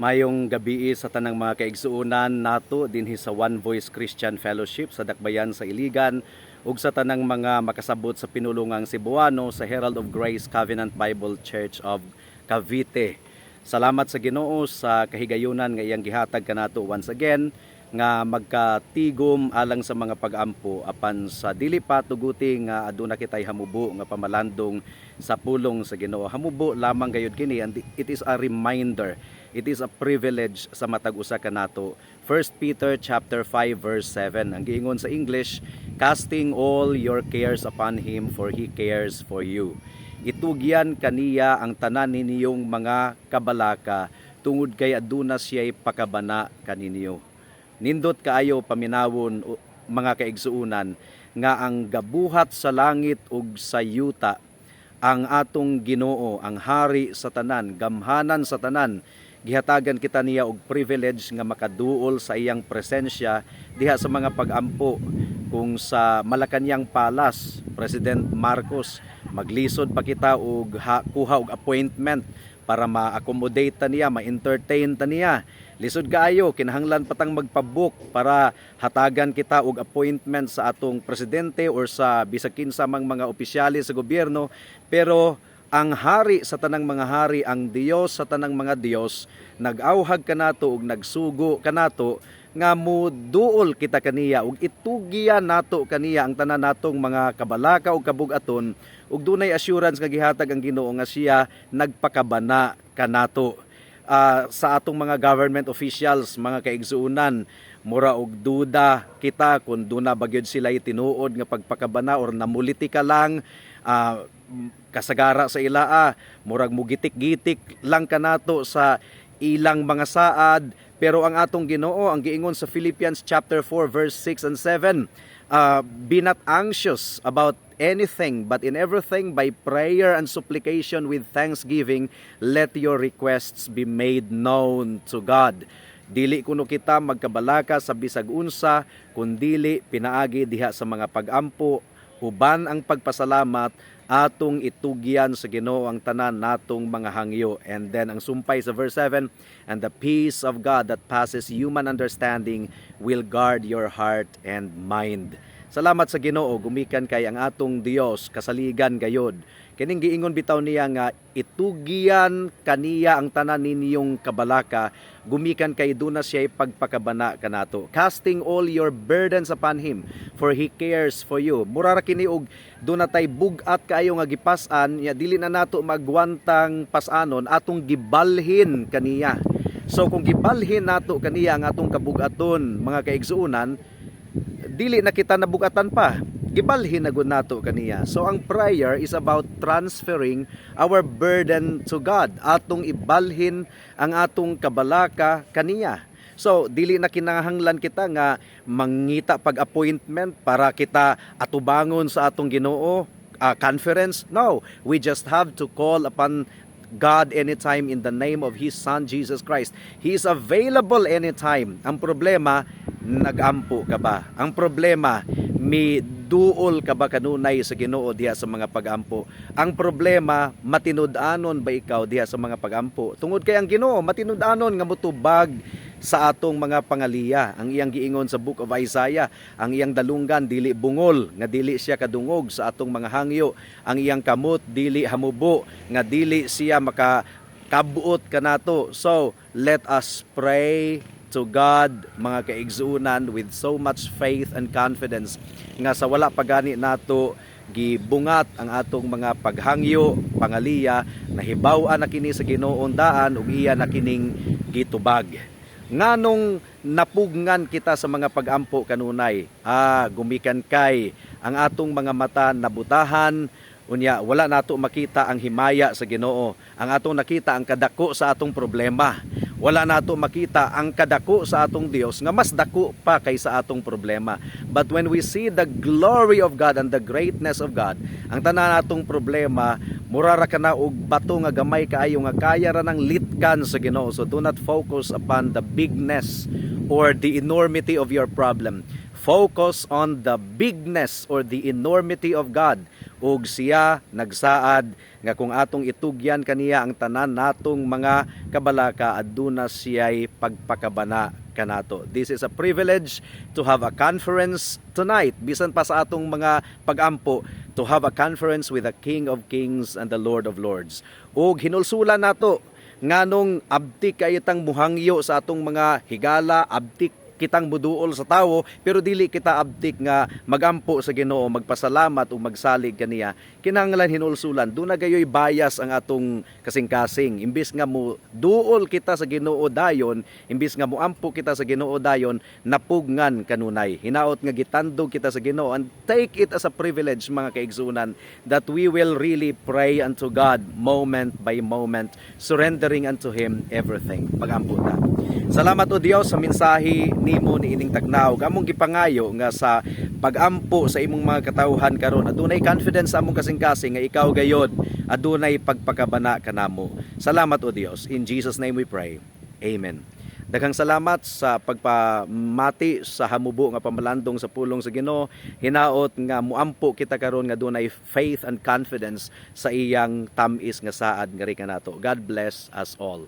Mayong gabii sa tanang mga kaigsuonan nato dinhi sa One Voice Christian Fellowship sa Dakbayan sa Iligan ug sa tanang mga makasabot sa pinulungang Cebuano sa Herald of Grace Covenant Bible Church of Cavite. Salamat sa Ginoo sa kahigayunan nga iyang gihatag kanato once again nga magkatigom alang sa mga pag-ampo, apan sa dili pa tuguti nga aduna kitay hamubo nga pamalandong sa pulong sa Ginoo. Hamubo lamang gayud kini and it is a reminder. It is a privilege sa matag usa kanato. 1 Peter chapter 5 verse 7. Ang giingon sa English, "Casting all your cares upon him, for he cares for you." Itugyan kaniya ang tanan ninyong mga kabalaka tungod kay aduna siya'y pakabana kaninyo. Nindot kaayo paminawon, mga kaigsuonan, nga ang gabuhat sa langit ug sa yuta, ang atong Ginoo, ang hari sa tanan, gamhanan sa tanan, gihatagan kita niya og privilege nga makaduol sa iyang presensya diha sa mga pagampo. Kung sa Malacañang Palace, President Marcos, maglisod pa kita og kuha og appointment para ma-accommodate ta niya, ma-entertain ta niya. Lisod kaayo, kinahanglan pa tang magpa-book para hatagan kita og appointment sa atong presidente or sa bisag kinsa mang mga opisyales sa gobyerno. Pero ang hari sa tanang mga hari, ang Dios sa tanang mga Dios, nag-awhag kanato ug nagsugo kanato nga muduol kita kaniya ug itugyan nato kaniya ang tanan natong mga kabalaka ug kabugaton, ug dunay assurance nga gihatag ang Ginoo nga siya nagpakabana kanato. Sa atong mga government officials, mga kaigsuonan, mura og duda kita kung duna ba gyud sila tinuod nga pagpakabana or namulitika lang, kasagara sa ilaa murag mugitik-gitik lang kanato sa ilang mga saad. Pero ang atong Ginoo, ang giingon sa Philippians chapter 4 verse 6 and 7, "Be not anxious about anything, but in everything, by prayer and supplication with thanksgiving, let your requests be made known to God." Dili kuno kita magkabalaka sa bisag unsa kundili pinaagi diha sa mga pagampo uban ang pagpasalamat, atong itugyan sa Ginoo ang tanan natong mga hangyo. And then ang sumpay sa verse 7, "And the peace of God that passes human understanding will guard your heart and mind." Salamat sa Ginoo gumikan kay ang atong Dios kasaligan gayod. Kining giingon bitaw niya nga itugyan kaniya ang tanan ninyong kabalaka gumikan kay duna siya pagpakabana kanato. "Casting all your burdens upon him, for he cares for you." Mura ra kini og duna tay bug-at kaayo nga gipas-an ya dili na nato magwantang pas-anon, atong gibalhin kaniya. So kung gibalhin nato kaniya ang atong kabugaton, mga kaigsuonan, dili na kita nabugatan pa, gibalhin na gud nato kaniya. So ang prayer is about transferring our burden to God, atong ibalhin ang atong kabalaka kaniya. So dili na kinahanglan kita nga mangita pag appointment para kita atubangon sa atong Ginoo, conference. No, we just have to call upon God anytime in the name of His Son Jesus Christ. He is available anytime. Ang problema, nagampo ka ba? Ang problema, mi duol ka ba kanunay sa Ginoo diha sa mga pagampo? Ang problema, matinud-anon ba ikaw diha sa mga pagampo? Tungod kay ang Ginoo matinud-anon nga motubag sa atong mga pangaliya. Ang iyang giingon sa Book of Isaiah, ang iyang dalunggan dili bungol nga dili siya kadungog sa atong mga hangyo. Ang iyang kamot dili hamubo nga dili siya maka kabuot kanato. So, let us pray to God, mga kaigsuonan, with so much faith and confidence nga sa wala pa gani nato gibungat ang atong mga paghangyo, pangaliya, nahibaw-an na kini sa Ginoo daan ug iya na kining gitubag. Nganong napugngan kita sa mga pagampo kanunay? Gumikan kay ang atong mga mata nabutahan, unya wala nato makita ang himaya sa Ginoo. Ang atong nakita, ang kadako sa atong problema. Wala nato makita ang kadako sa atong Dios nga mas dako pa kaysa atong problema. But when we see the glory of God and the greatness of God, ang tanan natong problema mura ra kana og bato nga gamay kaayo nga kaya ra nang litkan sa Ginoo. So do not focus upon the bigness or the enormity of your problem. Focus on the bigness or the enormity of God. Ug siya nagsaad nga kung atong itugyan kaniya ang tanan natong mga kabalaka, aduna siya'y pagpakabana kanato. This is a privilege to have a conference tonight, bisan pa sa atong mga pagampo, to have a conference with the King of Kings and the Lord of Lords. Ug hinulsulan nato nganong abtik kay itang muhangyo sa atong mga higala, abtik kitang muduol sa tawo, pero dili kita abtik nga magampo sa Ginoo, magpasalamat ug magsalig kaniya. Kinahanglan hinulsulan, duna gayoy bias ang atong kasing-kasing. Imbis nga mo duol kita sa Ginoo dayon, imbis nga muampo kita sa Ginoo dayon, napugngan kanunay. Hinaot nga gitandog kita sa Ginoo and take it as a privilege, mga kaigsunan, that we will really pray unto God moment by moment, surrendering unto Him everything. Pagampo ta. Salamat, O Dios, sa mensahe nimo niining tagnaw. Among gipangayo nga sa pagampo sa imong mga katawhan karon, adunay confidence sa among kasing-kasing nga ikaw gayod adunay pagpakabana kanamo. Salamat, O Dios. In Jesus' name we pray. Amen. Daghang salamat sa pagpamati sa hamubo nga pamalandong sa pulong sa Ginoo. Hinaot nga muampo kita karon nga dunay faith and confidence sa iyang tam-is nga saad ngari kanato. God bless us all.